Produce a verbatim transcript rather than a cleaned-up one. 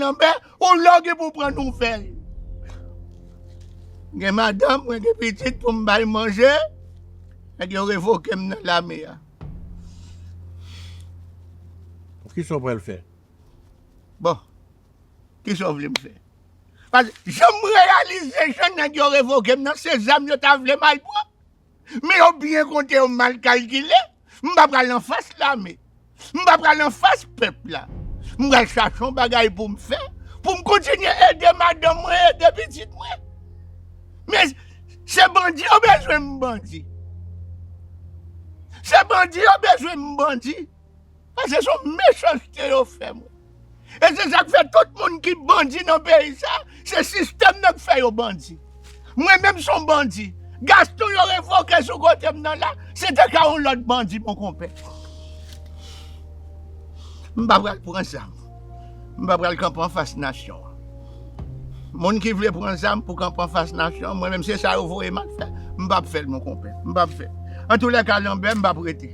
Lanbè, ou lè w gen pou w pran nouvèl. Gen madanm, mwen gen pitit pou m bay manje. Nèg yo revoke m nan lame a. Kisa w pral fè? Bon, kisa w vle m fè? Paske jan m reyalize jan nèg yo revoke m nan, se zam yo ta vle m al pran. Men yo byen konte, yo mal kalkile. M pa pral anfas lame. M pa pral anfas pèp la. M pral chache yon bagay pou m fè, pou m kontinye ede madanm mwen, ede pitit mwen. Men se bandi yo bezwen m bandi. Se bandi yo bezwen m bandi. Paske se yon mechanste yo fè mwen. E se sa k fè tout moun ki bandi nan peyi sa, se sistèm nan k fè yo bandi. Mwen menm se yon bandi. Gaston yo revoke sou kote m nan la, se te ka yon lòt bandi, mon konpè. M pa pral pran zam. M pa pral kanpe anfas nasyon an. Moun ki vle pran zam pou kanpe anfas nasyon an, mwen menm se sa yo voye m al fè. M p ap fè l, mon konpè. M p ap fè l. Antoulèka, Lanbè, m p ap rete.